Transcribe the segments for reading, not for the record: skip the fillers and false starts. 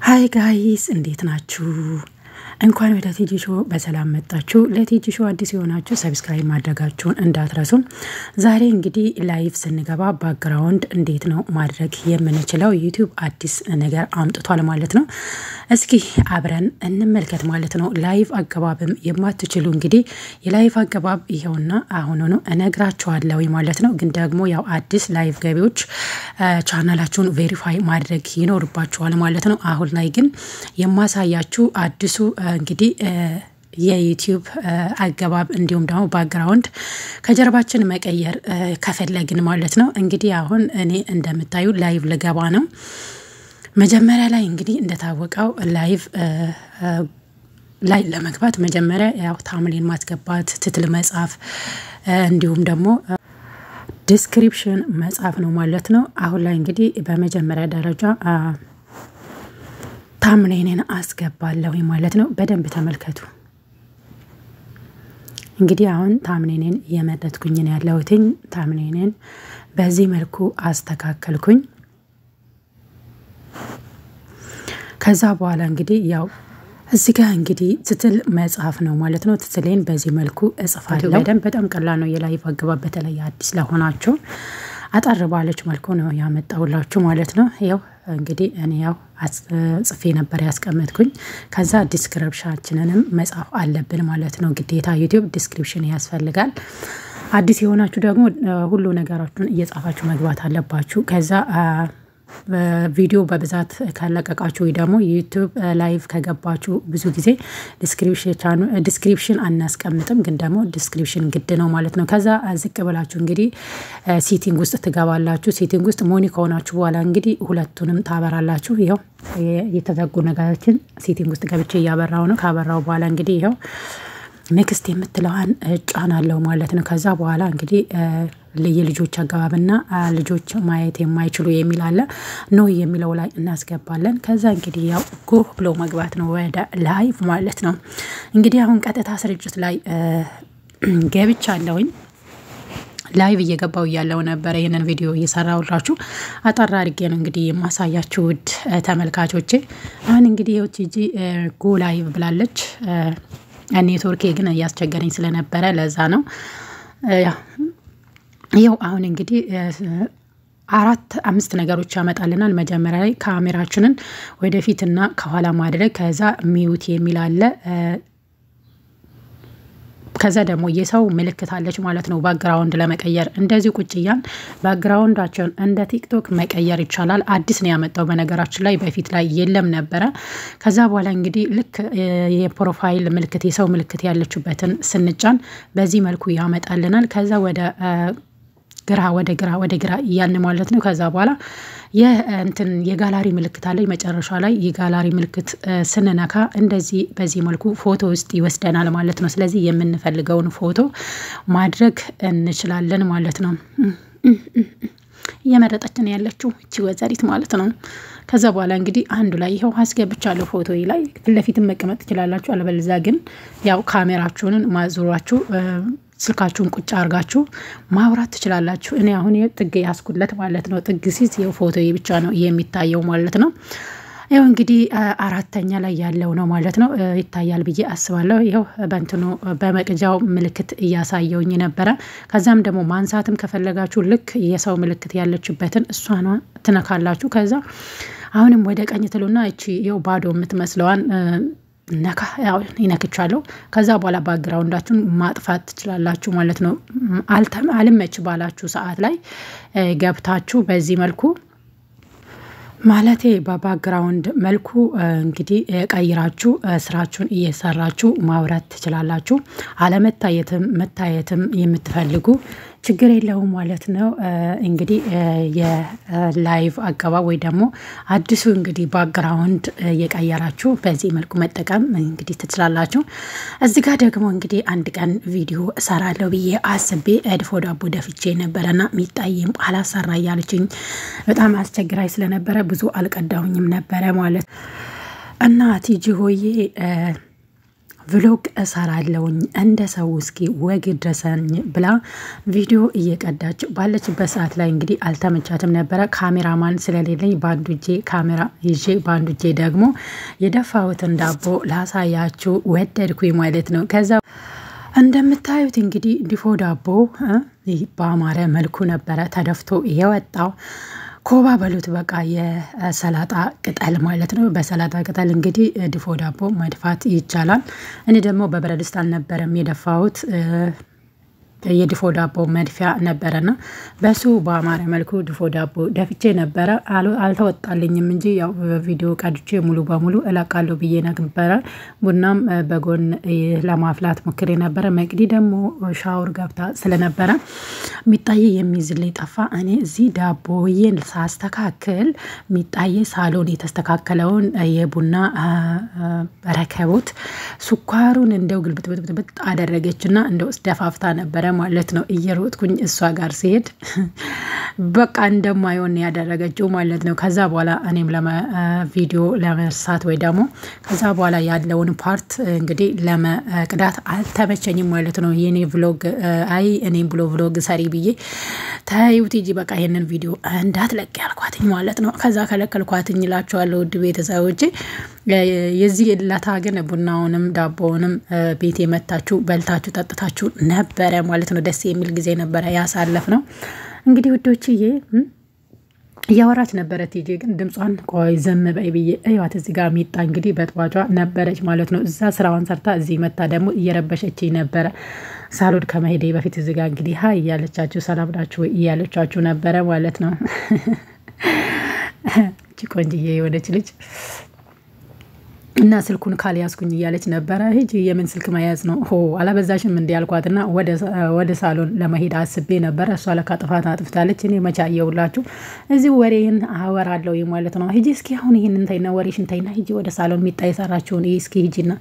Hi guys፣ እንዴት ናችሁ? እንኳን ወደ ቲጂ ሾው በሰላም መጣችሁ። ለቲጂ ሾው አዲስ የሆናችሁ subscribe ማድረጋችሁን እንዳትረሱ። ዛሬ እንግዲህ live ስንገባ background እንዴት ነው ማድረግ የምንችለው? ዩቲዩብ አዲስ ነገር አምጥቷል ማለት ነው። እስኪ አብረን እንመልከት ማለት ነው። Live አገባብም የማትችሉ እንግዲህ የ live አገባብ ይኸውና አሁኑኑ እነግራችኋለሁ ማለት ነው። ግን ደግሞ ያው አዲስ live ገቢዎች ቻናላችሁን verify ማድረግ ይኖርባችኋል ማለት ነው። አሁን ላይ ግን የማሳያችሁ አዲሱ እንግዲህ የዩቲዩብ አገባብ እንዲሁም ደግሞ background ከጀርባችን መቀየር ከፈለግን ማለት ነው። እንግዲህ አሁን እኔ እንደምታዩ live ልገባ ነው። መጀመሪያ ላይ እንግዲህ እንደታወቀው live ላይ ለመግባት መጀመሪያ ያው thumbnail ማስገባት፣ title መጻፍ እንዲሁም ደግሞ description መጻፍ ነው ማለት ነው። አሁን ላይ እንግዲህ በመጀመሪያ ደረጃ thumbnail ን አስገባለሁ ማለት ነው። በደንብ ተመልከቱ። እንግዲህ አሁን thumbnail ን እየመረጥኩኝ ነው ያለሁትኝ። Thumbnail ን በዚህ መልኩ አስተካከልኩኝ። ከዛ በኋላ እንግዲህ ያው እዚህ ጋር እንግዲህ title መጻፍ ነው ማለት ነው። Title ኤን በዚህ መልኩ እጽፋለሁ። በደንብ በጣም ቀላል ነው የ live አገባብ፣ በተለይ አዲስ ለሆናችሁ አጠር ባለች መልኩ ነው ያመጣሁላችሁ ማለት ነው። ያው እንግዲህ እኔ ያው ጽፌ ነበር ያስቀመጥኩኝ። ከዛ description ኣችንንም መጻፍ አለብን ማለት ነው። ግዴታ ዩቲዩብ description ያስፈልጋል። አዲስ የሆናችሁ ደግሞ ሁሉ ነገራችሁን እየጻፋችሁ መግባት አለባችሁ። ከዛ ቪዲዮ በብዛት ካለቀቃችሁ ወይ ደግሞ ዩቲዩብ live ከገባችሁ ብዙ ጊዜ description አናስቀምጥም፣ ግን ደግሞ description ግድ ነው ማለት ነው። ከዛ ዝቅ ብላችሁ እንግዲህ setting ውስጥ ትገባላችሁ። Setting ውስጥ ሞኒ ከሆናችሁ በኋላ እንግዲህ ሁለቱንም ታበራላችሁ። ይኸው የተዘጉ ነገሮችን setting ውስጥ ገብቼ እያበራው ነው። ካበራው በኋላ እንግዲህ ይኸው next የምትለዋን እጫናለሁ ማለት ነው። ከዛ በኋላ እንግዲህ የልጆች አገባብና ልጆች ማየት የማይችሉ የሚል አለ። No የሚለው ላይ እናስገባለን። ከዛ እንግዲህ ያው go ብሎ መግባት ነው ወደ live ማለት ነው። እንግዲህ አሁን ቀጥታ ስርጭት ላይ ገብቻለሁኝ። Live እየገባው እያለው ነበረ ይህንን ቪዲዮ እየሰራሁላችሁ፣ አጠር አድርጌ ነው እንግዲህ የማሳያችሁ ውድ ተመልካቾቼ። አሁን እንግዲህ ይኸው ቲጂ go live ብላለች። ኔትወርኬ ግን እያስቸገረኝ ስለነበረ ለዛ ነው። ይኸው አሁን እንግዲህ አራት አምስት ነገሮች ያመጣልናል። መጀመሪያ ላይ ካሜራችንን ወደፊትና ከኋላ ማድረግ፣ ከዛ mute የሚል አለ። ከዛ ደግሞ የሰው ምልክት አለች ማለት ነው። Background ለመቀየር እንደዚህ ቁጭ እያልን background ኣቸውን እንደ ቲክቶክ መቀየር ይቻላል። አዲስ ነው ያመጣው በነገራችን ላይ፣ በፊት ላይ የለም ነበረ። ከዛ በኋላ እንግዲህ ልክ የ profile ምልክት የሰው ምልክት ያለችበትን ስንጫን በዚህ መልኩ ያመጣልናል። ከዛ ወደ ግራ ወደ ግራ ወደ ግራ እያልን ማለት ነው። ከዛ በኋላ የእንትን የጋላሪ ምልክት አለ። መጨረሻ ላይ የጋላሪ ምልክት ስንነካ እንደዚህ በዚህ መልኩ ፎቶ ውስጥ ይወስደናል ማለት ነው። ስለዚህ የምንፈልገውን ፎቶ ማድረግ እንችላለን ማለት ነው። እየመረጠችን ያለችው እቺ ወዘሪት ማለት ነው። ከዛ በኋላ እንግዲህ አንዱ ላይ ይኸው አስገብቻለሁ ፎቶ ላይ፣ ፊት ለፊትም መቀመጥ ትችላላችሁ። አለበለዚያ ግን ያው ካሜራችሁንን ማዞራችሁ ስልካችሁን ቁጭ አድርጋችሁ ማውራት ትችላላችሁ። እኔ አሁን ጥግ ያስኩለት ማለት ነው። ጥግ ሲዝ ይኸው ፎቶ ብቻ ነው የሚታየው ማለት ነው። ይኸው እንግዲህ አራተኛ ላይ ያለው ነው ማለት ነው። ይታያል ብዬ አስባለሁ። ይኸው በእንትኑ በመቅጃው ምልክት እያሳየውኝ ነበረ። ከዛም ደግሞ ማንሳትም ከፈለጋችሁ ልክ የሰው ምልክት ያለችበትን እሷን ትነካላችሁ። ከዛ አሁንም ወደ ቀኝ ትሉና እቺ ይኸው ባዶ የምትመስለዋን ነካ ይነክቻለሁ። ከዛ በኋላ background ኣችሁን ማጥፋት ትችላላችሁ ማለት ነው። አልመች ባላችሁ ሰዓት ላይ ገብታችሁ በዚህ መልኩ ማለቴ በ background መልኩ እንግዲህ ቀይራችሁ ስራችሁን እየሰራችሁ ማውራት ትችላላችሁ። አለመታየትም መታየትም የምትፈልጉ ችግር የለውም ማለት ነው። እንግዲህ የ live አገባብ ወይ ደግሞ አዲሱ እንግዲህ background እየቀየራችሁ በዚህ መልኩ መጠቀም እንግዲህ ትችላላችሁ። እዚህ ጋር ደግሞ እንግዲህ አንድ ቀን ቪዲዮ እሰራለሁ ብዬ አስቤ ድፎ ዳቦ ደፍቼ ነበረና ሚጣዬም አላሰራ እያለችኝ በጣም አስቸግራኝ ስለነበረ ብዙ አልቀዳሁኝም ነበረ ማለት እና ቲጂ ሆዬ Vlog እሰራለሁኝ እንደ ሰው እስኪ ወግ ድረሰኝ ብላ ቪዲዮ እየቀዳች ባለችበት ሰዓት ላይ እንግዲህ አልተመቻትም ነበረ። ካሜራማን ስለሌለኝ በአንዱ እጄ ካሜራ ይዤ በአንዱ እጄ ደግሞ የደፋሁትን ዳቦ ላሳያችሁ ወደድኩኝ ማለት ነው። ከዛ እንደምታዩት እንግዲህ ድፎ ዳቦ በአማረ መልኩ ነበረ ተደፍቶ የወጣው። ኮባ በሉት በቃ የሰላጣ ቅጠል ማለት ነው። በሰላጣ ቅጠል እንግዲህ ድፎ ዳቦ መድፋት ይቻላል። እኔ ደግሞ በብረት ድስት አልነበረም የደፋሁት፣ የድፎ ዳቦ መድፊያ ነበረና በሱ በአማረ መልኩ ድፎ ዳቦ ደፍቼ ነበረ። አልተወጣልኝም እንጂ ያው ቪዲዮ ቀድቼ ሙሉ በሙሉ እለቃለሁ ብዬ ነበረ። ቡናም በጎን ለማፍላት ሞክሬ ነበረ። መቅዲ ደግሞ ሻወር ገብታ ስለነበረ ሚጣዬ የሚይዝልኝ ጠፋ። እኔ እዚህ ዳቦዬን ሳስተካክል ሚጣዬ ሳሎን የተስተካከለውን የቡና ረከቦት ስኳሩን እንደው ግልብጥብጥብጥ አደረገችና እንደው ደፋፍታ ነበረ ማለት ነው። እየሮጥኩኝ እሷ ጋር ሲሄድ በቃ እንደማይሆን ያደረገችው ማለት ነው። ከዛ በኋላ እኔም ቪዲዮ ለመርሳት ወይ ደግሞ ከዛ በኋላ ያለውን part እንግዲህ ለመቅዳት አልተመቸኝም ማለት ነው። የኔ vlog አይ እኔም ብሎ vlog ሰሪ ብዬ ተይው ቲጂ በቃ ይሄንን ቪዲዮ እንዳትለቅ ያልኳትኝ ማለት ነው። ከዛ ከለከልኳትኝ እላችኋለሁ ውድ ቤተሰቦቼ። የዚህ ለታ ግን ቡናውንም ዳቦውንም ቤት የመታችሁ በልታችሁ ጠጥታችሁ ነበረ ማለት ነው። ደስ የሚል ጊዜ ነበረ ያሳለፍ ነው። እንግዲህ ውዶችዬ እያወራች ነበረ ቲጂ፣ ግን ድምጿን ቆይ ዘም በይ ብዬ እዋት። እዚህ ጋር ሚጣ እንግዲህ በጥባጯ ነበረች ማለት ነው። እዛ ስራዋን ሰርታ እዚህ መታ ደግሞ እየረበሸችኝ ነበረ። ሳሎን ከመሄዴ በፊት እዚህ ጋር እንግዲህ hi እያለቻችሁ ሰላም ናችሁ እያለቻችሁ ነበረ ማለት ነው። ቆንጅዬ የሆነች ልጅ እና ስልኩን ካልያዝኩኝ እያለች ነበረ። ሂጂ፣ የምን ስልክ መያዝ ነው? ሆ አላበዛሽም እንዲ ያልኳትና ወደ ሳሎን ለመሄድ አስቤ ነበረ። እሷ ለካ ጥፋት አጥፍታለች። እኔ መቻ አየሁላችሁ እዚህ ወሬን አወራለሁ ማለት ነው። ሂጂ እስኪ አሁን ይህንን ተይና፣ ወሬሽን ተይና ሂጂ ወደ ሳሎን፣ ሚጣ የሰራችውን እስኪ ሂጂና።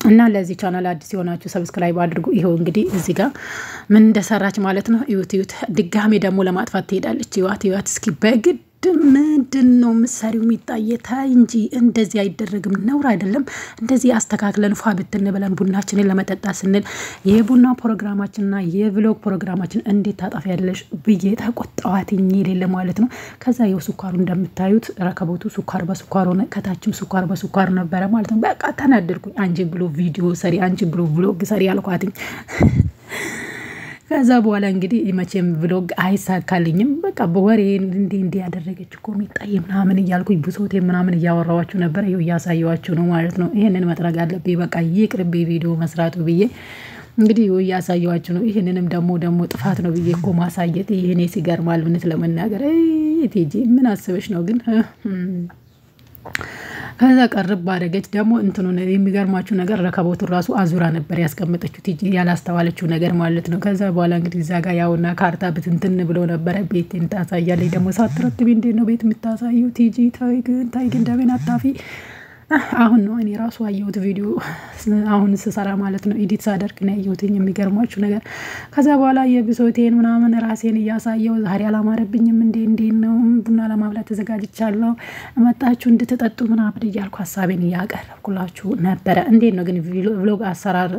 እና ለዚህ ቻናል አዲስ የሆናችሁ subscribe አድርጉ። ይኸው እንግዲህ እዚህ ጋር ምን እንደሰራች ማለት ነው። እዩት እዩት። ድጋሜ ደግሞ ለማጥፋት ትሄዳለች። ይዋት ይዋት እስኪ በግድ ምንድን ነው ምሰሪው? የሚጣየ ታይ እንጂ እንደዚህ አይደረግም፣ ነውር አይደለም። እንደዚህ አስተካክለን ፏ ብትን ብለን ቡናችንን ለመጠጣት ስንል የቡና ፕሮግራማችንና የ vlog ፕሮግራማችን እንዴት ታጠፊያለሽ ብዬ ተቆጣዋትኝ የሌለ ማለት ነው። ከዛ የው ስኳሩ እንደምታዩት ረከቦቱ ስኳር በስኳር ሆነ፣ ከታችም ስኳር በስኳር ነበረ ማለት ነው። በቃ ተናደድኩኝ። አንቺ ብሎ ቪዲዮ ሰሪ፣ አንቺ ብሎ vlog ሰሪ አልኳትኝ። ከዛ በኋላ እንግዲህ መቼም vlog አይሳካልኝም። በቃ በወሬ እንዲህ እንዲህ ያደረገች እኮ ሚጣዬ ምናምን እያልኩኝ ብሶቴ ምናምን እያወራኋችሁ ነበረ። ይኸው እያሳየኋችሁ ነው ማለት ነው። ይሄንን መጥረግ አለብኝ፣ በቃ ይቅርብኝ ቪዲዮ መስራቱ ብዬ እንግዲህ እያሳየኋችሁ ነው። ይህንንም ደግሞ ጥፋት ነው ብዬ እኮ ማሳየት ይህኔ ሲገርማል። እውነት ለመናገር ቲጂ ምን አስበሽ ነው ግን? ከዛ ቀርብ አደረገች ደግሞ እንትኑን። የሚገርማችሁ ነገር ረከቦቱን ራሱ አዙራ ነበር ያስቀመጠችው ቲጂ፣ ያላስተዋለችው ነገር ማለት ነው። ከዛ በኋላ እንግዲህ እዛ ጋር ያውና ካርታ ብትንትን ብሎ ነበረ። ቤቴን ታሳያለች ደግሞ ሳትረትቢ እንዴት ነው ቤት የምታሳየው? ቲጂ ታይ ግን ታይ ግን ደሜን አታፊ። አሁን ነው እኔ ራሱ አየሁት ቪዲዮ አሁን ስሰራ ማለት ነው፣ edit ሳደርግ ነው ያየሁትኝ። የሚገርማችሁ ነገር ከዛ በኋላ የብሶቴን ምናምን ራሴን እያሳየው ዛሬ አላማረብኝም እንዴ፣ እንዴ ነው፣ ቡና ለማብላት ተዘጋጅቻለሁ መጣችሁ እንድትጠጡ ምናምን እያልኩ ሀሳቤን እያቀረብኩላችሁ ነበረ። እንዴት ነው ግን vlog አሰራር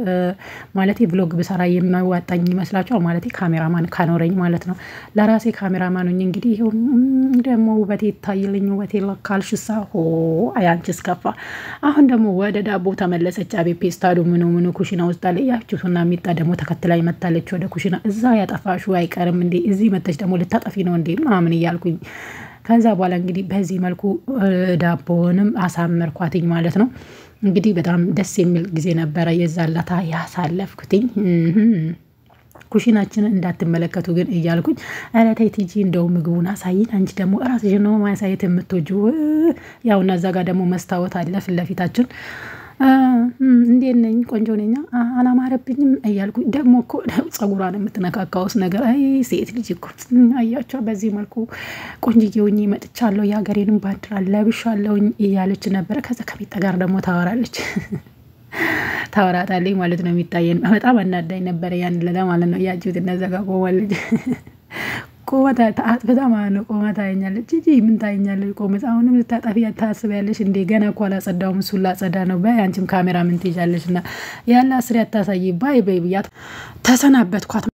ማለት vlog ብሰራ የሚያዋጣኝ ይመስላችኋል? ማለት ካሜራማን ካኖረኝ ማለት ነው። ለራሴ ካሜራማን ሆኜ እንግዲህ ይኸው ደግሞ ውበቴ ይታይልኝ፣ ውበቴ ካልሽሳ ሆ አያንቺስ ከፋ። አሁን ደግሞ ወደ ዳቦ ተመለሰች። አቤ ፔስታሉ ምኑ ምኑ ኩሽና ውስጥ አለ። ያችሁና ሚጣ ደግሞ ተከትላ መታለች ወደ ኩሽና። እዛ ያጠፋሹ አይቀርም እንዴ እዚህ መተች ደግሞ ልታጠፊ ነው እንዴ ምናምን እያልኩኝ ከዛ በኋላ እንግዲህ በዚህ መልኩ ዳቦውንም አሳመርኳትኝ ማለት ነው። እንግዲህ በጣም ደስ የሚል ጊዜ ነበረ የዛላታ ያሳለፍኩትኝ። ኩሽናችንን እንዳትመለከቱ ግን እያልኩኝ ኧረ ተይ ቲጂ እንደው ምግቡን አሳይን፣ አንቺ ደግሞ እራስሽን ነው ማሳየት የምትወጂው። ያው እና እዛ ጋር ደግሞ መስታወት አለ ፊት ለፊታችን። እንዴት ነኝ? ቆንጆ ነኝ፣ አላማረብኝም እያልኩኝ ደግሞ እኮ ጸጉሯን የምትነካካውስ ነገር አይ ሴት ልጅ እኮ አያቸው። በዚህ መልኩ ቆንጅዬ ሆኜ መጥቻለሁ፣ የሀገሬንም ባንዲራ ለብሻለሁኝ እያለች ነበረ። ከዛ ከሚጣ ጋር ደግሞ ታወራለች ታወራታለች ማለት ነው። የሚታየን በጣም አናዳኝ ነበረ ያን ለዳ ማለት ነው። ያችሁት እነዛ ጋር ቆማለች። ቆማ አጥፍታ ማለት ነው። ቆማ ታየኛለች። ጂጂ ምን ታየኛለች? ቆመች። አሁንም ልታጠፊ ታስቢያለሽ እንዴ? ገና እኮ አላጸዳውም። እሱን ላጸዳ ነው። በይ አንቺም ካሜራ ምን ትይዣለሽ? እና ያለ አስሬ አታሳይ፣ bye bye ብያት ተሰናበትኳት።